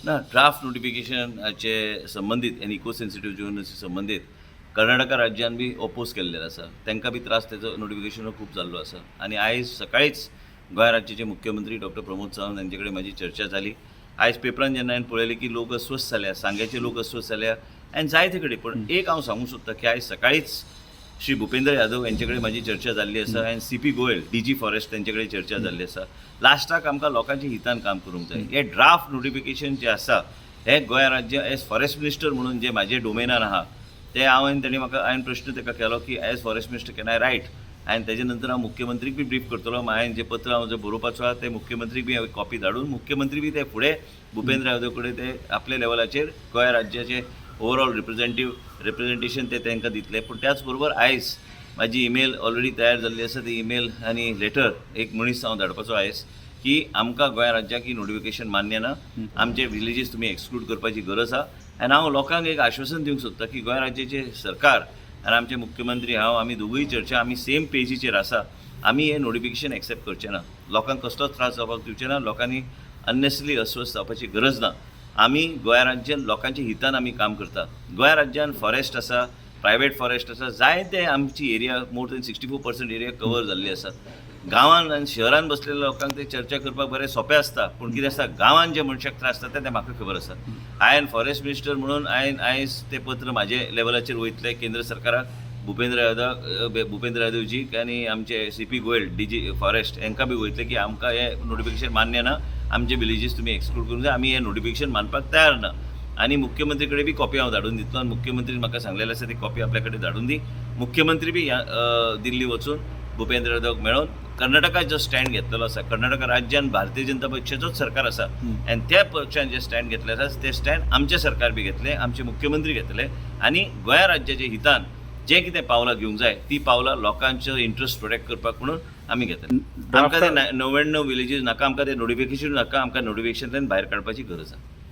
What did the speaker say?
ना, ड्राफ्ट नोटिफिकेशनाचे संबंदीत आनी इको सेन्सिटीव झोनाचे संबंदीत कर्नाटका राज्यान बी ओपोज केल्ले आसा. तांकां बी त्रास तेजो नोटिफिकेशन खूब जाल्लो आसा. आनी आयज सकाळीच गोंय राज्याचे मुख्यमंत्री डॉक्टर प्रमोद सावंत हांचे कडेन म्हाजी चर्चा जाली. आयज पेपरान जेन्ना हांवें पळयलें की लोक अस्वस्थ जाल्या, सांग्याचे लोक अस्वस्थ जाल्या आनी जायते कडेन, पूण एक हांव सांगूंक सोदतां की आयज सकाळीच श्री भुपेंद्र यादव यांचे कडेन म्हाजी चर्चा जाल्ली आसा आनी C P Goel, DG forest, तेंचे कडेन चर्चा जाल्ली आसा. लास्टाक आमकां लोकांच्या हितान काम करूंक जाय. हे ड्राफ्ट नोटिफिकेशन जे आसा, हे गोंय राज्य एज फॉरेस्ट मिनिस्टर म्हणून जे म्हाजे डोमेनान आहा ते हांवें तेणी म्हाका, हांवें प्रश्न ताका केलो की as forest minister can I write? आनी तेजे नंतर हांव मुख्यमंत्रीक बी ब्रीफ करतलो. हांवें जे पत्र हांव जे बरोवपाचो आहा, ते मुख्यमंत्रीक बी हांवें कॉपी धाडून मुख्यमंत्री बी ते फुडें भुपेंद्र यादव कडेन ते आपल्या लेवलाचेर गोंय राज्याचे ओवरऑल रिप्रेझेंटेशन ते तांकां दितले. पूण त्याच बरोबर आयज म्हाजी इमेल ऑलरेडी तयार जाल्ली आसा. ती इमेल आनी लेटर एक मनीस हांव धाडपाचो आयज की आमकां गोंय राज्याक ही नोटिफिकेशन मान्य ना, आमचे विलेजीस तुमी एक्सक्लूड करपाची गरज आहा. आनी हांव लोकांक एक आश्वासन दिवंक सोदतां की गोंय राज्याचे सरकार आनी आमचे मुख्यमंत्री, हांव, आमी दोगूय चर्चा, आमी सेम पेजीचेर आसा. आमी हें नोटिफिकेशन एक्सेप्ट करचे ना. लोकांक कसलोच त्रास जावपाक दिवचे ना. लोकांनी अननेसरी अस्वस्थ जावपाची गरज ना. आमी गोंय राज्यान लोकांच्या हितान आमी काम करता. गोंय राज्यान फॉरेस्ट आसा, प्रायवेट फॉरेस्ट आसा, जायते आमची area more than 64% area cover जाल्ली आसा. गांवान आनी शहरान बसलेल्या लोकांक ते चर्चा करपाक बरें सोंपें आसता, पूण कितें आसता, गांवान जे मनशाक त्रास जाता ते म्हाका खबर आसा. हांवें फॉरेस्ट मिनिस्टर म्हणून हांवें आयज तें पत्र म्हाजे लेवलाचेर वयतलें केंद्र सरकाराक, भुपेंद्र यादवजीक आनी आमचे C P Goel, DG forest, हांकां बी वयतले की आमकां हें नोटिफिकेशन मान्य ना, आमचे विलेजीस तुमी एक्सक्लूड करूंक जाय, आमी हें नोटिफिकेशन मानपाक तयार ना. आनी मुख्यमंत्री कडेन बी कॉपी हांव धाडून दितलो आनी मुख्यमंत्रीन म्हाका सांगलेलें आसा, ती कॉपी आपल्या कडेन धाडून दी. मुख्यमंत्री बी ह्या दिल्ली वचून भुपेंद्र यादवाक मेळोन कर्नाटका जो स्टँड घेतलेलो आसा, कर्नाटका राज्यान भारतीय जनता पक्षाचोच सरकार आसा आनी त्या पक्षान जे स्टँड घेतले आसा, ते स्टँड आमचें सरकार बी घेतले, आमचे मुख्यमंत्री घेतले आनी गोंया राज्याच्या हितान जें कितें पावलां घेवंक जाय, ती पावलां लोकांचो इंट्रस्ट प्रोटेक्ट करपाक म्हणून आमी घेतले. आमकां ते 99 विलेजीस नाका, आमकां ते नोटिफिकेशन नाका, आमकां नोटिफिकेशनांतल्यान भायर काडपाची गरज आसा.